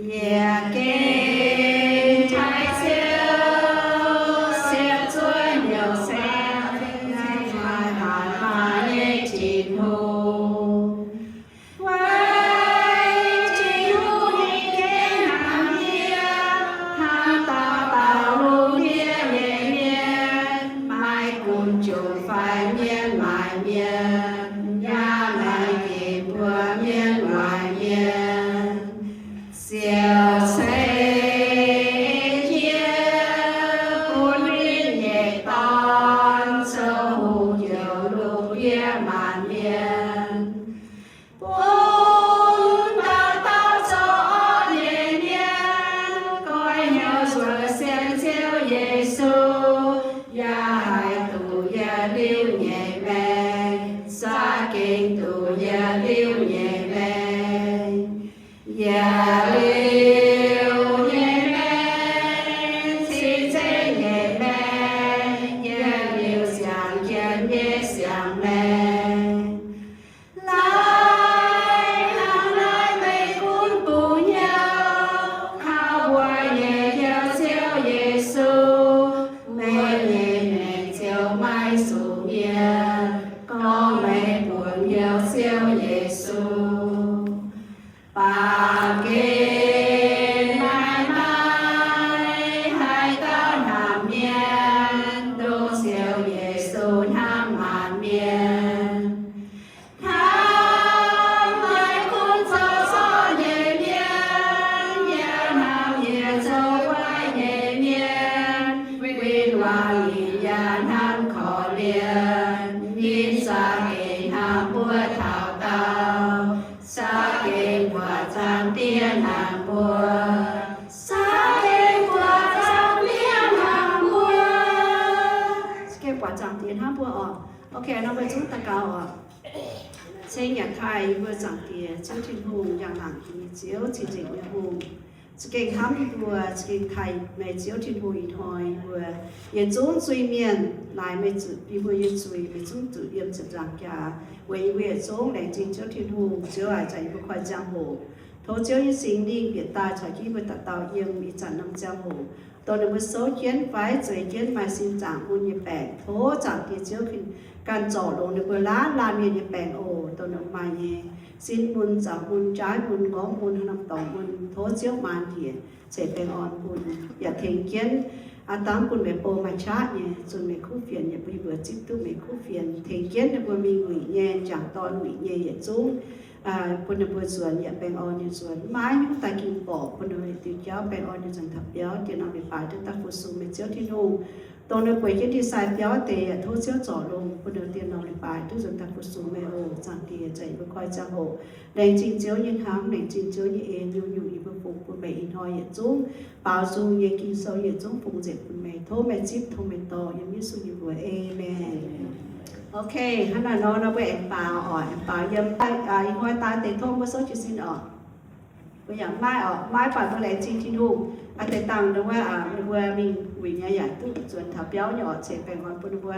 Yietc gengh taaih Ziouv, siepv zuov hnyouv saeng, maaih haaix maaih nyei Tin-Hungh. Weic Tin-Hungh ninh gengh hnangv yie, hnangv dauh dauh lungh ndiev nyei mienh, maiv gunv jomc fai mienh maaic mienh, yaac maiv gunv mbuo mienh waaic mienh. Siouc ceix jienv bun ninh nyei Dorn, zoux hungh jouh lungh ndiev maanc mienh, bun dauh dauh zoux orqv nyei mienh goiv hnyouv nzuonx sienx Ziouv Yesu, yaac haih duqv yietc liuz nyei maengc, za'gengh duqv yietc liuz nyei maengc. Yietc liuz nyei maengc, cing-nzengc nyei maengc, yietc liuz siang jienv nyei siang maengc. Naaiv hnangv naaiv meih gunv bungx hnyouv kaux mbuo nyei Ziouv Yesu, meih nyei maengc ziouc maiv zuqc mietc. Gorngv meih bungx hnyouv Ziouv Yesu, baamh gen naaiv maaih haaix dauh hnamv mienh nduqc Ziouv Yesu hnamv maanc mienh? Hnamv maiv gunv zoux zorqv nyei mienh, yaac hnamv yietc zungv waaic nyei mienh. Win-wangc ninh yaac hnamv korv-lienh, ninh za'gengh hnamv mbuo taux daauh, za'gengh buatc Zaangc Diex hnamv mbuo, za'gengh buatc Zaangc Diex hnamv mbuo, za'gengh buatc Zaangc Diex hnamv mbuo oc. Ok, nor mbuo zungv daux gaux oc. Ceng yaac taaih yie mbuo Zaangc Diex, Ziouv Tin-Hungh, njang-laangc nyei Ziouv, cing-nzengc nyei Hungh, za'gengh hnamv yie mbuo, za'gengh taaih meih Ziouv Tin-Hungh ih hnoi yie mbuo yietc zungv zuiz-mienh laaix meih zuqc yie mbuo nyei zuiz, meih zungv zuqc yiem ziepc nzaangc jaax. Weic yie mbuo yietc zungv laengz zingh Ziouv Tin-Hungh, Ziouv aac, zanc yie mbuo koi ziangh hoc, tov Ziouv nyei Singx Lingh bieqc daaih caux jienv yie mbuo dauh dauh yiem ih zanc norm ziangh hoc, dongh ninh mbuo souv jienv fai zueiz jienv maaih sin zaangc mun nyei baengc. Tov Zaangc Diex Ziouv ganh zorc longx ninh mbuo laanh laanh mienh nyei baengc oc. Dongh ninh maaih nyei sin mun, zaangc mun, jaaiv mun, ngorv mun, haaix norm dorngx mun, tov Ziouv maanc njiec ceix baengh orn bun, yaac tengx jienv aav dangv bun meih bou maaih qaqv nyei, zunh meih kuv fienx, yaac bun yie mbuo zipv duqv meih kuv fienx, tengx jienv ninh mbuo mingh wuic nyei, jangc dorn wuic nyei yietc zungv, bun ninh mbuo nzuonx yaac baengh orn nyei nzuonx, maiv nyungc daaih ging borqc, bun ninh mbuo diuh jauv baengh orn nyei nzuonx taux biauv, dieh norm leiz-baaix duqv daaih fu-sux meih Ziouv Tin-Hungh. Dongh ninh mbuo bueix jienv ndie-sai biauv deix yaac tov Ziouv zorc longx, bun ninh dieh norm leiz-baaix duqv nzuonx daaih fu-sux meih oc. Zaangc Diex, zanc yie mbuo koi ziangh hoc, laengz zingh Ziouv nyei hnamv, laengz zingh Ziouv nyei en, nyungc-nyungc yie mbuo fungx bun meih ih hnoi yietc zungv baaux nzung nyei Ging-Sou yietc zungv fungx nzengc bun meih. Tov meih zipv, tov meih dorh, yiem Yesu nyei mbuox, aamen. Ok, hnangv naaiv nor, nor mbuo aengx baaux oc, aengx baaux yiem ih hnoi daaih deix tov mbuo souv jiez sin oc. Mbuo yaac maiv oc, maiv baac mbuo laengz zingh Tin-Hungh, deix dangh ninh mbuo, ninh mbuo mingh wuic nyei yaac duqv nzuonx taux biauv nyei oc, ceix baengh orn bun ninh mbuo.